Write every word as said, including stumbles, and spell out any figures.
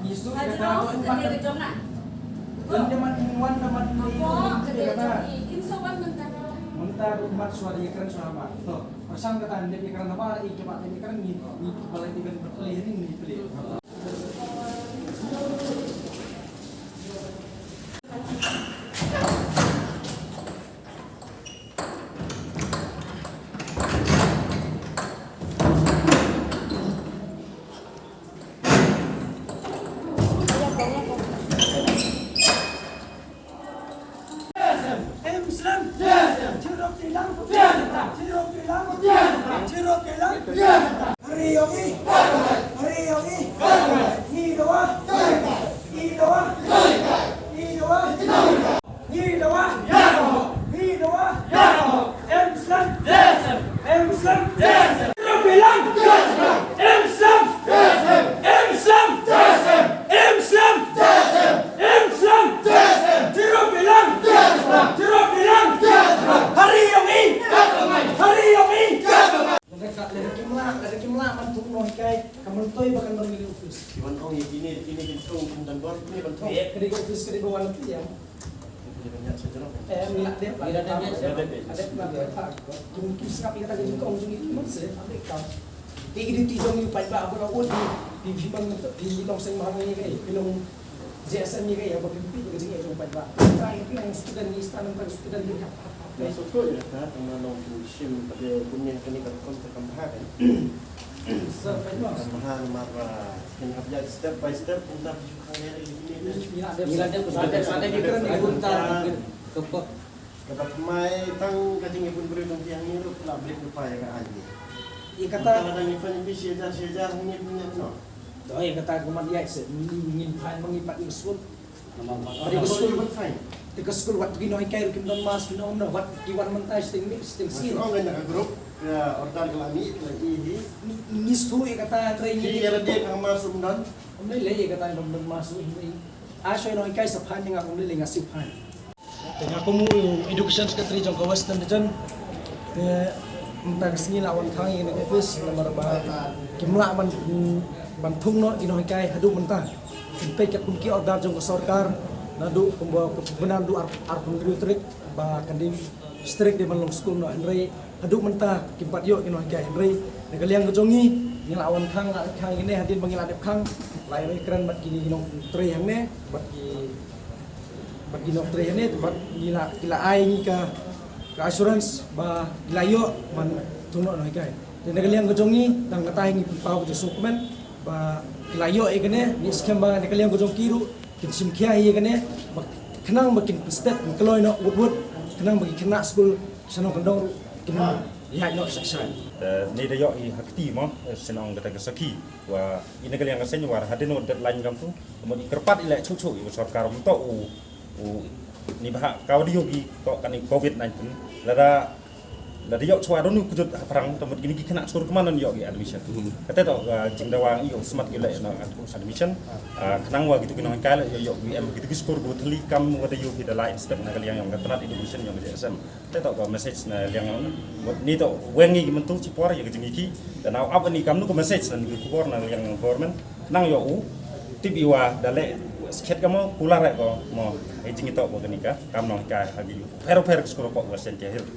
Isu kata tu empat. Wan da mat, wan da mat ni, kata. Mynta tu mat suara ïakren suara mat. To, pasang kata, ynda ïakren apa, i kaba ïakren ni, ni kepala ni kan beli ni, ni beli. Em Slem. Thurop Tilang. Thurop Tilang. Thurop Tilang. Hari yong i. Hari yong i. Ni dawa. Ni dawa. Ni dawa. Ni dawa. Ni dawa. Em Slem. Em Slem. Thurop Tilang. Em Slem. Em Slem. Em Slem. Em Slem. Thurop Tilang. Thurop Tilang. Hari yong i. Hari yong i. Lada ka, lada kim lah, lada kim lah ban thung nonghikai, ka myntoi ba kan don kane ka office. Ki wan ong ïa kine, kine kin thung kum don bor, kine ban thung. Eh, kane ka office kane ba wan na P M. Kine ban ïaid sha jrong. Eh, ngi la dep, ngi la dep, ngi la dep, ngi la dep. Kim, kim sngap ïa kata ka jingkong jong ngi, kim sngap ïa ka. Te ki duty jong ngi u paidbah ba la ud, phi, phi ban, phi long seng bha ngi, phi long J S M ngi ka ïa ba phi phi ka jingïa jong paidbah. Trai phi long student ngi, stan trai student ngi. Nga sngewthuh ïa kata, tang ba long phi shim pat ïa kumne kane ka rukom te kam bha kan. Sir, paidbah. Kam bha namar ba kin hap ïaid step by step, kumta phi shu khang ïa ri kine. Ngi la dep, ngi la dep, ngi la dep, ngi la dep, ngi la dep. Kaba thymmai tang ka jingïabun briew jong phi hangne ruh la bret lypa ïa ka aiñ. Ïa kata. Kata la dang ngi fan ïa phi shi hajar shi hajar hangne phi ñiah noh. To ïa kata ka mat ïaid se ngin fan ma ngi pat ïa ka skul. Pat ïa ka skul. Te ka skul wat ki nonghikai ruh kim don mask, phi ong noh, wat ki wan mynta shiteng miet shiteng sien. Ong ka na ka group ka order ka la mih ka la ïohi. Ngi sngewthuh ïa kata, hynrei ngi ïa lade ka mask um don. Ym lei lei ïa kata, ym don mask ruh hynrei. Ai shuwa nonghikai sa fan ïa nga, ym lei lei nga shu fan. Te nga kum u Education Secretary jong ka Western Region. Te mynta ka sngi la wan khang ïa kane ka office namar ba kim lah ban, ban thung noh ki nonghikai haduh mynta. Kim peit katkum ki order jong ka sorkar naduh kumba, kumba naduh ar, arphew hynriew tarik ba kan dei strict, dei ban long skul noh, hynrei haduh mynta kim pat ïoh ki nonghikai. Hynrei na ka liang ka jong ngi, ngi la wan khang, la khang ïa kine, hadien ba ngi la dep khang, la ïoh ïakren bad kine ki nongtrei hangne, bad ki Bad ki nongtrei hangne, bad ngi la, ki la ai ngi ka, ka assurance ba ngi la ïoh ban thung noh nonghikai. Te na ka liang ka jong ngi, tang kata ngi pynpaw ka jingsngewkmen ba ki la ïoh ïa kane, ngi skhem ba na ka liang ka jong ki ruh kin shim khia ïa kane, ba khnang ba kin pynstet, kin kloi noh wut wut, khnang ba ki khynnah skul shnong kyndong ruh kin ïaid noh shai shai. Eh, ngi da ïoh ïa ha kti mo, eh, shnong kata ka sakhi. Wa ïa na ka liang ka seng wa hadien u deadline kam tu, mut i kyrpad i leh chuh chuh ïa u sorkar, um toh u, u ni bah ka audio ki toh kane covid nineteen. Lada, lada ïoh chuh don u kjut ha phrang, te mut kine ki khynnah skur kman don ïoh ki admission. Hmm. Kata toh ka jingdawa ïa u smat ki leh na admission. Ah, khnang wa kitu ki nonghikai leh ïoh, ïoh ki em kitu ki skur ba thli kam wa da ïoh ki da la inspect na ka liang jong ka tnat education jong ka J S M. Te toh ka message na liang, ni toh weng ngi ki mynta shi por ïa ka jingïakhih. Te nau ap ni kam nu ka message na ni ka khubor na liang government. Nang ïoh u tip ïa wa da leh skhet ka mo, kular ko mo, ïa jingïatoh ba kane ka kam nonghikai ha ki pher pher skul ko Western Jaiñtia Hills.